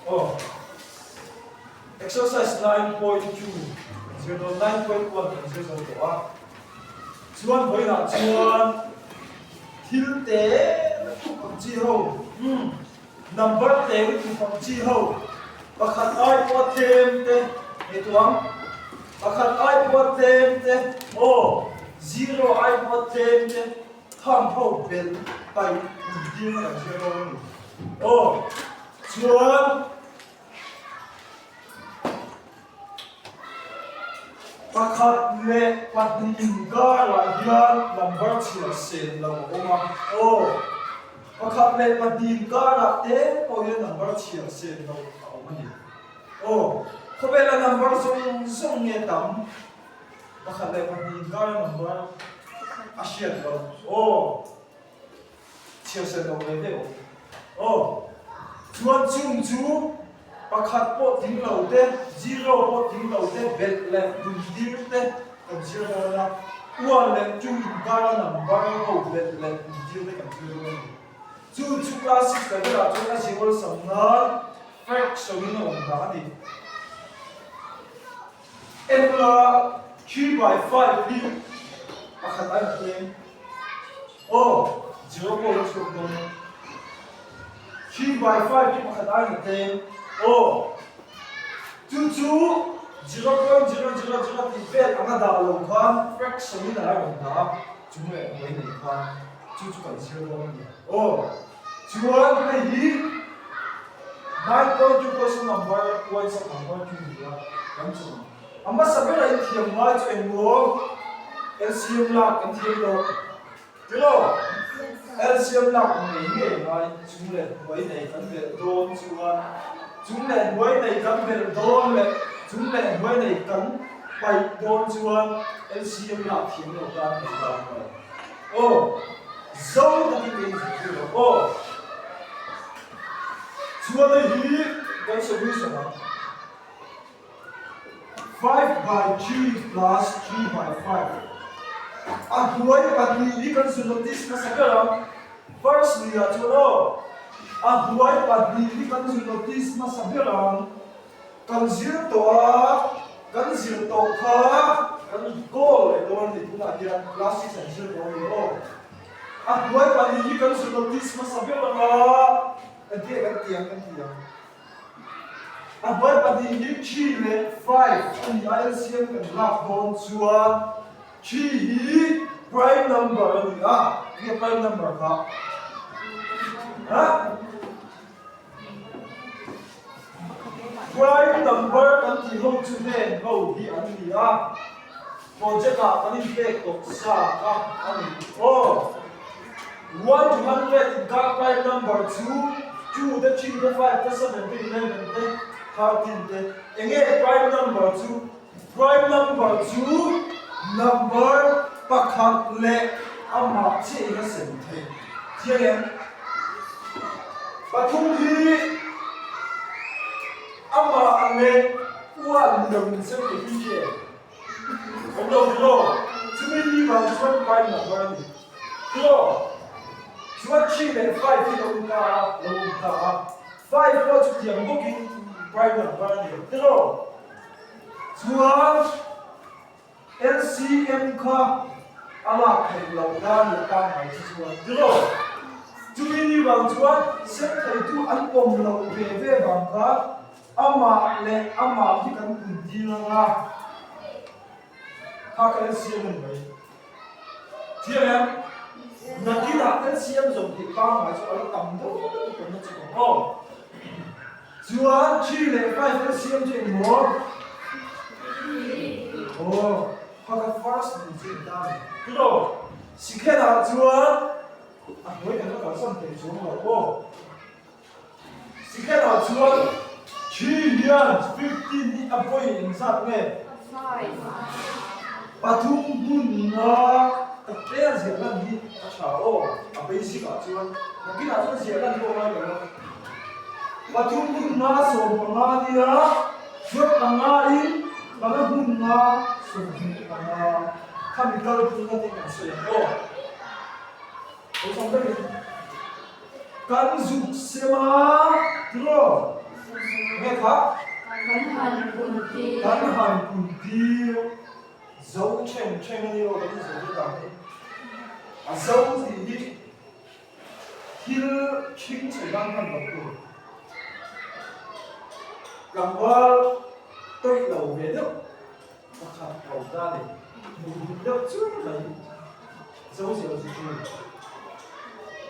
Aw. Exercise 9.2 zir dawn 9.1 kan zir zo tawh a. Chuan vawiinah chuan thil te lutuk ang chi ho, umm number te lutuk ang chi ho, pakhat ai pawh a tlem te ngaihtuah ang, pakhat ai pawh a tlem te, aw zero ai pawh a tlem te khang ho belh paih hun tir kha kan zir dawn a ni. Aw chuan. Pakhat leh pahnih karah hian number chhiar sel lo a awm a, aw. Pakhat leh pahnih karah te pawh hian number chhiar sel lo a awm a ni. Aw, khawvela number zawng zawng nge tam? Pakhat leh pahnih kara number a hriat lo, aw. Chhiar sel lo ve ve awm. Aw, chuan chung chu pakhat pawh tling lo te, zero pawh tling lo te, belh leh dum tir te kan zir dawn a, one leh two inkara number ho belh leh dum tir te kan zir dawn a ni. Chu chu class six level ah chuan a zir awlsam nan fraction in a awm dah a ni. Enla 3 by 5 hi pakhat a intleng. Aw, zero pawh la chhuak dawn e. 3 by 5 hi pakhat aiin a tlem. Aw, chu chu 0.000 tih vel anga dah lo khan fraction in a rawn dah a, chung leh hnuai nei khan chu chu kan zir dawn a ni. Aw, chuan hei hi 9.2 question number points of number 2 ni a, kan chuang. A hmasa bera in thiam ngai chu eng maw? LCM lak kan thiam tawh. Tilo, LCM lak ngei ngei ngai chung leh hnuai nei kan belh dawn chuan chung leh hnuai nei kan belh dawn leh chung leh hnuai nei kan paih dawn chuan LCM lak thiam lo tan ngei ta ngai. Aw, zo takin ka inzirtir lo aw. Chuan hei hi kan solution ang. 5 by 3 plus 3 by 5 A hnuai pahnih hi kan zu notice hmasa ber ang. First ni ah chuan aw, a hnuai pahnih hi kan zu notice hmasa ber ang. Kan zir tawh a, kan zir tawh kha kan goal leh dawn a ni tunah hian class six an zir tawh a ni aw. A hnuai pahnih hi kan zu notice hmasa ber ang a, engtin nge kan ti ang kan ti ang. A hnuai pahnih hi 3 leh 5 a ni a, LCM kan lak dawn chuan 3 hi prime number a ni a, enge prime number kha? Ha? Prime number kan tih ho chu heng ho hi an ni a, project ah kan inpek tawh sa kha a ni. Aw. 1 to 100 inkar prime number chu 2 te 3 te 5 te 7 te 11 te 13 te. Enge prime number chu? Prime number chu number pakhat leh amah chiah in a sem thei. Chiang em? Pathum hi amah leh uan lo in sem thei hi nge? Awm lo tilo, chumi ni vang chuan prime number a ni. Tilo, chuan 3 leh 5 hi lo awm ta a, lo awm ta a. 5 pawh chu tiang bawkin prime number a ni. Tilo, chuan LCM kha a lak theih loh nan la pangngai chu chuan. Tilo, chumi ni vang chuan sem theitu an awm loh ve ve vang kha Amah leh amah hi kan kun tir ang a, kha ka LCM a ni mai. Thiam em? Nakinah LCM zawm tih pangngai chu a la tam deuh lutuk kan la chek ang aw. Chuan 3 leh 5 LCM chu eng maw? Aw, kha ka first ni chu eng ta a ni. Tiraw? Sikhenah chuan a hnuai kan la kalsan thei chuang lo aw. Sikhenah chuan thi hian 15 hi a vawi engzat nge? Pathum hmun nga tak tle a ziah lan hi a tha aw, a basic ah chuan nakinah chuan ziah lan pawh a ngai lo a. Pathum hmun nga 15 nia chuan panga in panga hmun nga 25 khami kalphung na te kan sawi ang aw. Awlsam takin. Kan zuk sem a, tiraw? Nge kha? Kan han kun tir. Kan han kun tir. Zo ṭheng ṭheng a ni aw kan inzirtir dan hi. A zo tih hi thil ṭhing chhe nan hman loh tur. Tlangval tawih lo ve deuh pakhat ko ta ni. Hmuh hmuh deuh chur mai zo zel chu chu.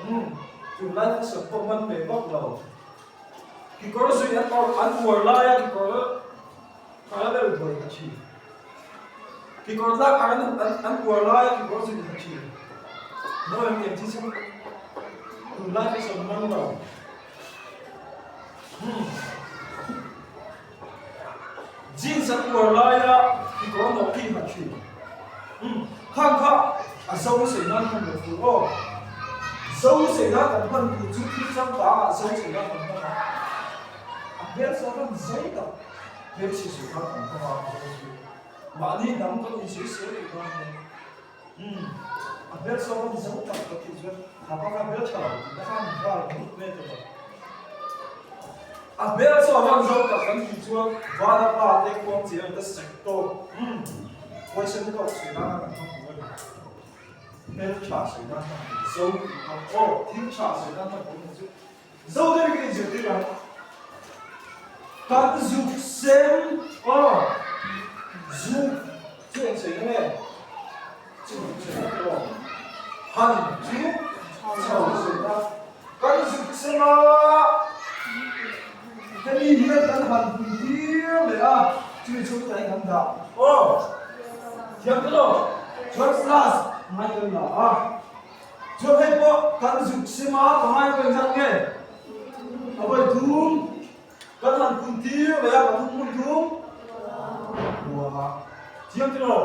Umm tunlai fashion pawh man ve vak lo. Kekawr zui an awrh an uar laia kekawr parallel duai ha thin. Kekawr tlak an an uar laia kekawr zui ha thin. Mawi ang em chi chu tunlai fashion man lo. Umm jeans an uar laia kekawr nawh khi ha thin. Umm khang kha a zo sei nan hman lo tur aw. Zo sei nan kan hman tur chu thil changkang ah zo sei nan kan hman a. A hmel chu a rawn zai tak. Hmel chhe sei nan kan hmang a zo chu. Mahni hnam kan insawi sel tih nan hian umm a hmel chu a rawn zo tak ka tih chuan kha pa kha hmel tha lo tih na khan nghal hmut mai ta lo. A hmel chu a van zo tak kan tih chuan Vana pa te khuang chiang te sek tawk umm huaisen tawk sawi nana kan hmang tur a ni. Hmel tha sawi nan hmang tur zo tih kha aw thil tha sawi nan hmang tur a ni chu zo deuhin ka inzirtir ang. Kan zuk sem aw zuk chu eng sawi na nge chu zuk sawi na tiraw han chu chho sawi na. Kan zuk sem a, hemi hian kan han pui tir leh a, chumi chu chutah hian kan dah aw. Thiam ta lo, chuan plus ngai kan la a, chuan hei pawh kan zuk sem a, pangai pawh engzat nge? A vawi thum kan han pun tir leh a, pathum hmun thum kua. Thiam ta lo,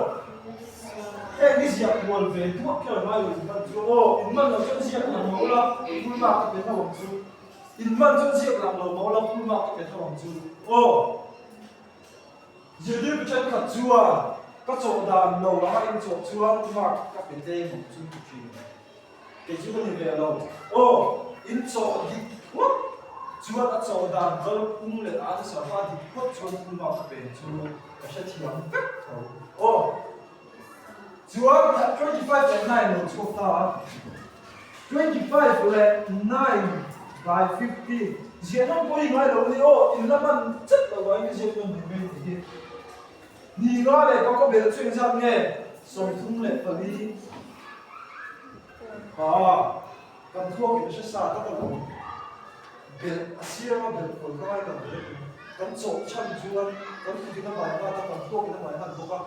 heng hi ziah kual ve duah kher ngai lo in man chu aw, in man lo chuan ziak lang lo la, full mark ka pe tho ang chu. In man chuan ziak lang lo mah ula full mark ka pe tho ang chu aw. Zirtirtu thenkhat chuan ka chawh dan lo anga in chawh chuan mark ka pe tlem ang chu ti thin. Kei chu ka ni ve lo. Aw, in chawh dik phawt chuan a chawh dan kal phung leh a answer kha a dik phawt chuan full mark ka pen chu ka hrethiam vek tho. Aw, chuan 25 leh 9 lo chhuak ta a, 25 leh 9 by 15 ziah nawm pawh hi ngai lo a ni aw, in la hman chet lo vangin ka ziak nawm thei mai tih hi. Ni nga leh ka khawbel chu engzat nge? 34. Ha, kan thluakin a hre sa tak alawm. Belh a siam a, belh kawl ka ngai lo hle mai. Kan chawh chhan chuan kan kutin a hmai nghat a, kan thluakin a hmai nghat bawk a.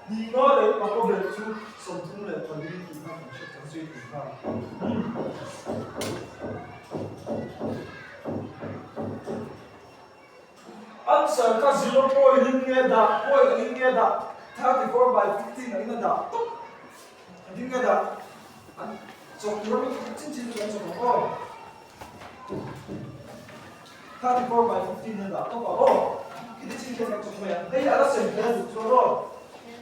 Ni nga leh ka khawbel chu 34 tih kha kan hre kan sawi thei nghal. Answer kha zero point in nge dah, point angin nge dah, 34 by 15 angin a dah tawp. Engtin nge dah? An chawk tur ami chin chin chu kan chawk ang aw. 34 by 15 a dah tawp ang aw. Khiti chin khian kan chawk mai ang. Hei a la sem hle duh chuan aw.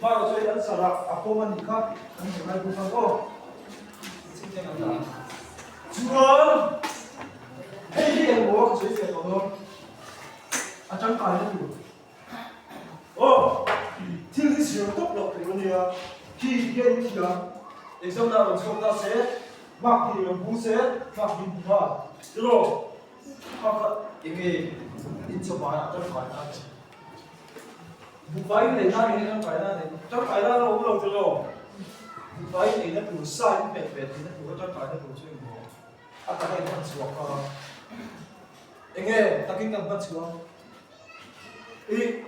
Hmarawh chu hei answer ah a pawm a nih kha kan hmu ngai bawk ang aw. Khiti chin khian kan dah ang. Chuan hei hi engmaw ka sawi fiah tawh dawn. A tangkai na tur. Aw, thil hi zir tawp loh tur a nia. Khi hian in thiam. Exam dah rawn chhuak ta se, mark hi rawn bu se, mark hi hmu nghal. Tiraw, kha kha enge in chawhmai ah tangkai na nei. Buhfai in ei nan enge tangkai na nei. Tangkai na a awm lo tiraw. Buhfai in ei na tur, sa in hmet ve theihna tur a tangkai na tur chu engmaw a taka in hman chhuah kha. Enge takin kan hman chhuah? I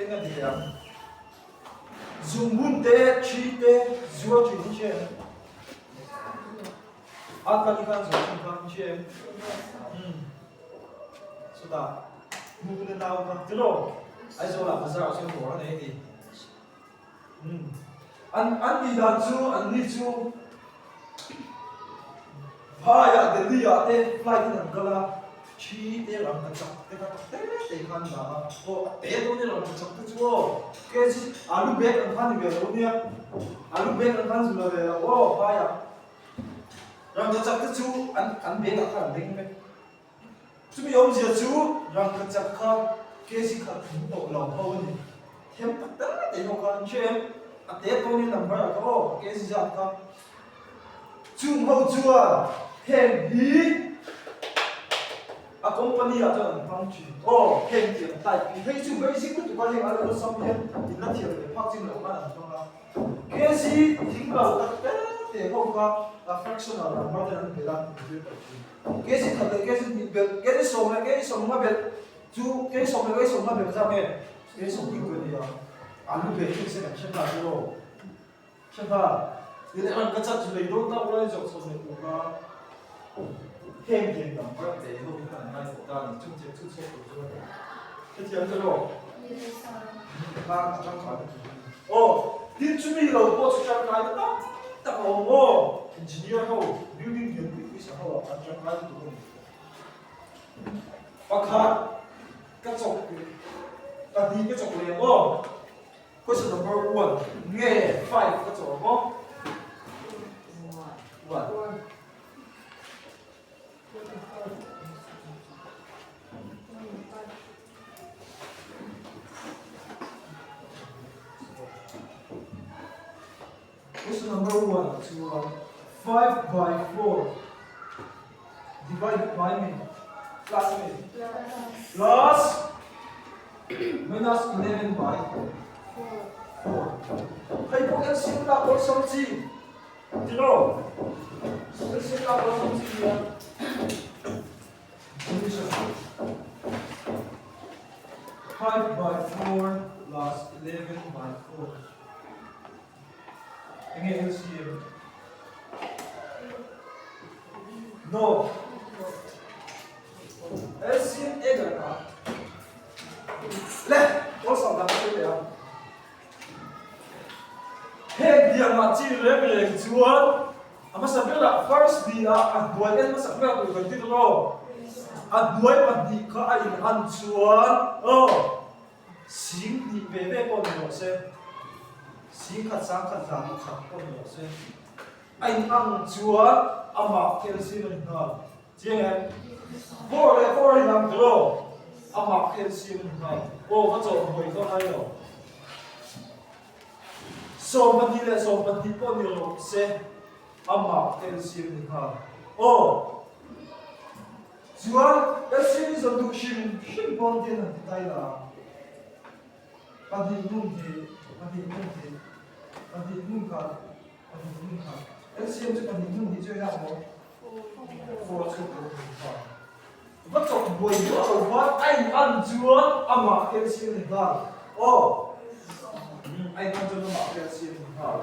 eng a ti teh ang? Zungbun te, thi te, zuar thin hi hria em? A kal hi khan zuar thin kha hria em? Umm. Chutah nu le nau kha tiraw? Aizawlah bazar ah chuan dawr a nei a ni. Umm. An an tih dan chu an ni chu phaiah Delhi ah te flight in an kal a, thi te rangka chak te kha tak te te kha an dah a, aw a te dawn e rangka chak te chu aw kg alu bag ang kha ni ve lo nia, alu bag ang khan zu la ve lo aw phaiah rangka chak te chu an an bag ah khan an beng vek. Chumi awmzia chu rangkachak kha kg khat thing tawh lo ho a ni. Them tak tak te ho kha an hre em? A te pawh nia number ah kha aw kg zat kha. Chung ho chuan heng hi a company ah chuan an hmang thin. Aw heng tiang type hi hei chu basic lutuk a heng a lo sam hian in la thiam leh phak chin loh khan an hmang a. Kg thing lo tak te te ho kha a fractional number ten an belh a an zir tawh thin. Kg khat leh kg hnih belh, kg sawm leh kg sawmnga belh chu kg sawm leh kg sawmnga belh zat nge? Kg 20 chu a ni a, alu ve thing se kan hre nghal chu aw. Hre nghal. Ti leh rangka chat chu lei dawn tak lai zawk chho leh tur kha heng tiang dang ber te ho hi khan an ngai tawh ta a ni, chung chiah chu chhuak tur chu a ni. Hrethiam che rawh. Khan a tangkai na tur a ni. Aw, tin chumi lo pawh chu tangkai na tam tak a awm aw. Engineer ho, building lian pui pui sa ho ah an tangkai lutuk a ni. Pakhat ka chawk pahnih ka chawk leh ang aw. Question number one nge five ka chawk ang aw. One. Question number 1 chuan 5 by 4 divided by me plus me plus minus 11 by 4 hei pawh LCM lak awlsam chi tiro LCM lak awlsam chi nia Solution 5 by 4 plus 11 by 4 Enge LCM? No. LCM eng a ka? Le, awlsam dang ka sawi leh ang. Heng tiangah chi reng reng chuan a hmasa berah first ni ah a hnuai en hmasak ber tur kan ti tawh aw. A hnuai pahnih kha a in an chuan aw sing hnih ve ve pawh ni rawh se, sing khat sang khat zan khat pawh ni rawh se, a in ang chuan amah thil sim a ni nghal. Chiang em? Four leh four in ang tiraw? Amah khi an siam a ni nghal. Aw ka chawh buai ka ngai lo. 12 leh 12 pawh ni rawh se amah khi an siam a ni nghal. Aw chuan LCD zawn duh hrim hrim pawn tin han ti tai la ang. Pahnih hmun hnih, pahnih hmun hnih, pahnih hmun khat, pahnih hmun khat. LCM chu pahnih hmun hnih chu eng ang maw? Va chawk buai duah lo khan a in an chuan amah LCM ni nghal aw a in an chuan amah LCM ni nghal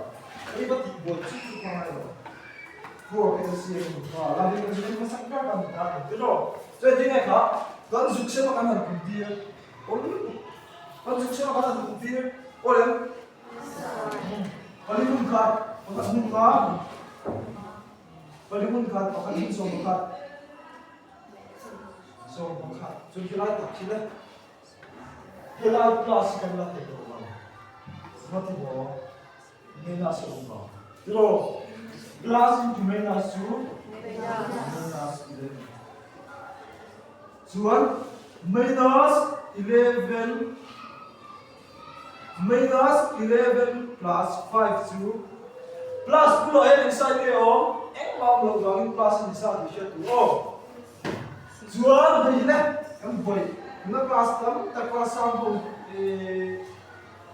hei va tih buai chu chu hmangai lo poor LCM ni nghal a hei kan zuk hmasak ber kan ni ta ni tiraw chuan engtin nge kha kan zuk sema kan han pum tir aw lutuk kan zuk sema kan han pum tir aw lem pali hmun khat pakhat hmun kha Pali hmun khat pakhat hmun 11 11 chu khilai tak khi le helai plus kan la thei lo lo ngati maw minus a awm lo tiro plus into minus chu minus 11 chuan minus 11 Minus 11 plus 5 chu plus bulah hian eng sign nge awm? Engmah awm loh vangin plus a ni sa tih hriat tur aw. Chuan hei hi le kan vawi tuna class tam tak class sang ho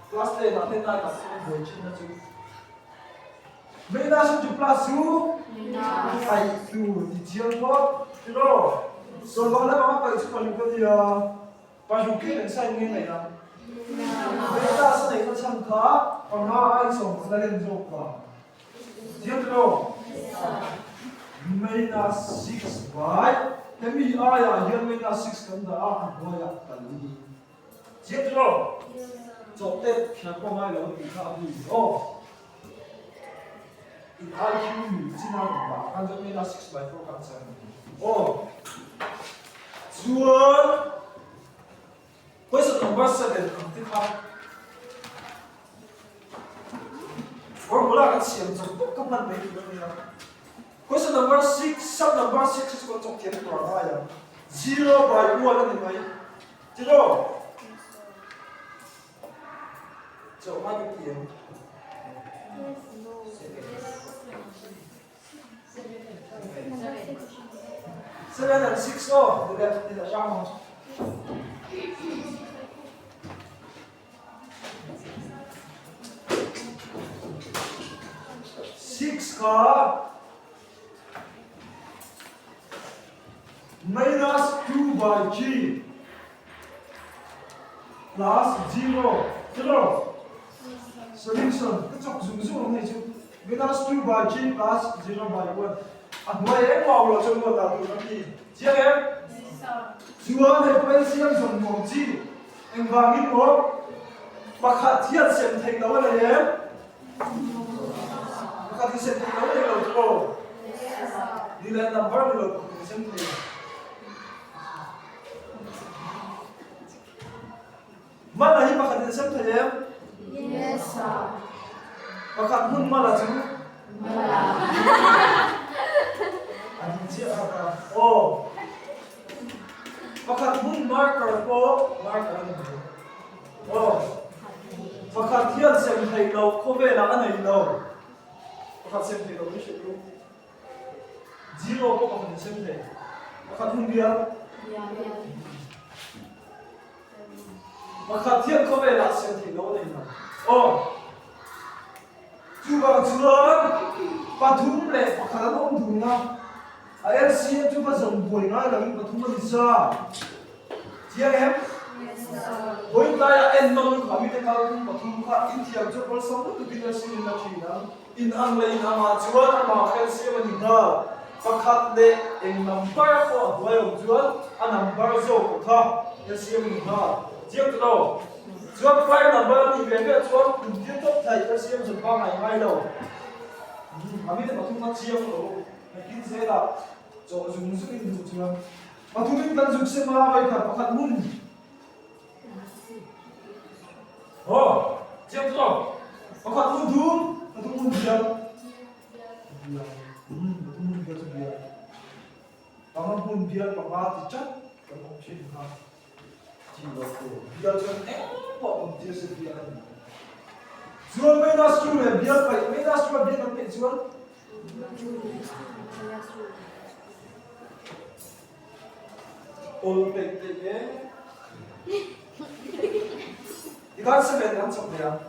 class ten ah ten nine ah te kan vawi thin na chu minus into plus chu paih tur ti chiang phawt tiraw? Sawlvang lamah paih chu paruk a nia. Paruk hi kan sign nge ngaih ang? Minus a neihna chhan kha panga ai 10 la len zawk vang. Chiang tiraw? Minus 6 by hemi aiah hian minus 6 kan dah a, a hnuaiah pali. Chiang tiraw? Chawhte kher pawh ngai lo tih kha a bui aw. In IQ mil chin a rawn dah khan chuan minus 6 by 4 kan chang a ni. Aw. Chuan question number 7 ang te kha formula kan siam chawp bawk ka hman mai tur a nia. Question number 6, sub number 6 chu kan chawp thiam tur a ngai ang. Zero by one a ni mai. Tiraw? Chauh ngai ka ti em? 7 and 6 aw, ni leh ni leh hrang ang. Six kha minus 2 by 3 plus 0 tiraw? Solution ka chawk zung zung ang hei chu minus 2 by 3 plus 0 by 1 a hnuai eng mau lo chuan ruat dah tur kan ti chiang em? Chuan hei pawh siam zawm nuam chi Engvangin maw pakhat hian sem theih loh a nei em? Pakhat hi sem theih loh a nei lo chu aw. Ni leh number ni lo pakhat in sem thei lo. Mala hi pakhat in sem thei em? Yes sir. Pakhat hmun mala chu? Mala. A ni chiah kha ka. Aw. Pakhat hmun marker pawh marker a ni mai. Aw. Pakhat hian sem theih loh khawvelah a nei lo. Pakhat sem theih loh hi hrilh ru. Zero pawh pakhat in sem thei. Pakhat hmun bial. Pakhat hian khawvelah sem theih loh a nei lo. Aw. Chuvang chuan pathum leh pakhat an awm dun a, a LCM chu va zawm buai ngai loin pathum a ni sa. Chiang em? Vawiin tlaiah en nawn lukhah mite kalphung pathum kha inthiam chu awlsam lutukin LCM in la thin ang. In ang leh in angah chuan amah kha LCM a ni nghal. Pakhat leh eng number pawh a hnuai awm chuan a number zawk kha LCM a ni nghal. Chiang ta lo? Chuan prime number a nih ve ve chuan kum tir tawp thei ka siam zan pangngai ngai lo. A mite pathum kha chiang lo nakin zelah chawh zung zung in duh chuan pathum in kan zuk sem a vawikhat pakhat hmun Aw chiang chu lo pakhat hmun thum pathum hmun bial bial pathum hmun bial chu bial panga hmun bial panga ti chat kan awm thin kha. Tih loh tur bial chuan engpawh awm tir se bial a ni mai. Chuan minus 2 leh bial paih, minus 2 a bial kan peih chuan awl peih peih e. Tikhan 7 kan chawp leh ang.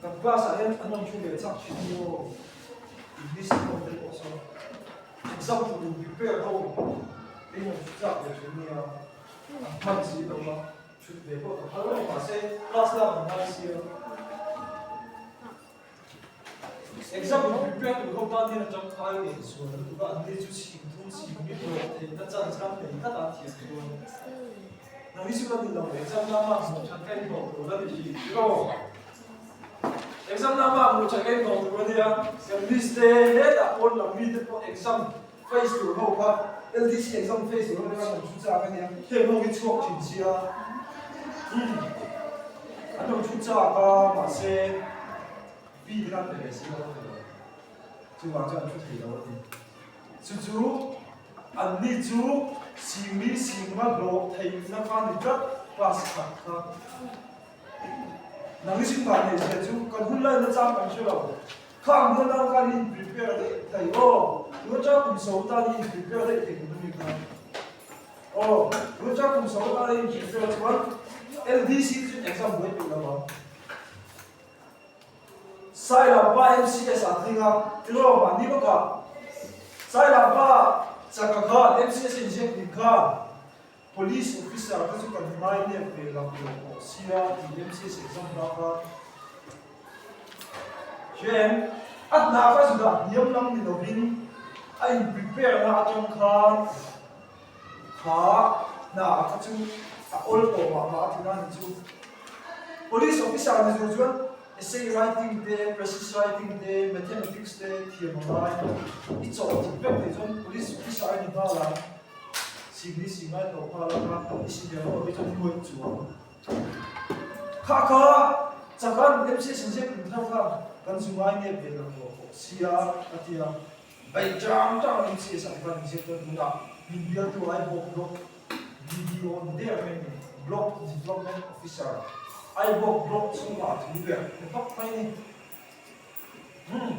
Kan class ah hian an rawn thu ve chak thin hi aw, English te pawh te pawh sawn exam tur in prepare ho te in rawn thu chak ve thin nia, an hman si lo a, thut ve pawh ka phal reng mahse class lak an ngai sia. Exam in prepare tur ho tan hian a tangkai leh zual lutuk a, an ni chu chhim thum chhim mi hlawh theihna chance kha nei tlat a thiam chuan. Nang hi chu ka ni lo, exam lama hmuh that ka inhlawh tur a ni hi tiraw? Exam lama hmuh that ka inhlawh tur a nia, kan miss te hetah pawn lam mite pawh exam face tur ho kha LDC exam face tur ho kha kan thu chak a nia, heng ho hi chhuak thin sia umm an lo thu chak a mahse fee te khan pe ve si lo a ni lo, chuvang chuan an thu thei lo a ni. Chu chu anni chu singmi singma hlawh theihna kha ni tlat class khat kha. Nang i singmah nei zia chu kan hun lai nachang kan hre lo. Khang hun atang khan i in prepare daih thei aw. Tun atang kum so tan i in prepare daih thei tur a ni kha. Aw, tun atang kum so tan i in prepare chuan LDC chu exam buai peih lo ang. Sailampa MCS ah tling a, tiraw mahni bawkah Sailampa chaka khan MCS a inziak tling khan Police officer kha chu kan ngai nep ve lak lo pawh sia tih MCS exam hma khan hria em? A hna kha chu dah hniam lam ni lovin a in prepare na atang khan Kha hna kha chu a awl tawh mah mah a ti na ni chu. Police officer ni tur chuan essay writing te, precis writing te, mathematics te thiam a ngai. I chawh dik vek thei chuan police officer a ni nghal ang. Singli sing ngai tawh nghal ang a, i senior ho hi chuan nuaih chuang. Kha kha. Chakan MCS an ziak kum thar khan kan zu ngai nep ve lo maw pawh sia a ti a. Bei chang chang a MCS an khan inziak chuan tunah min bialtu Aibawk Block BDO ni der mai a ni, Block Development Officer, Aibawk Block chhungah a thu ber ni tawp mai a ni. Umm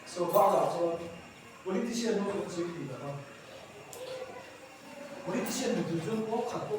sorkarah chuan politician ho chu an sawi tih lo va, politician ni tur chuan kawng khat pawh.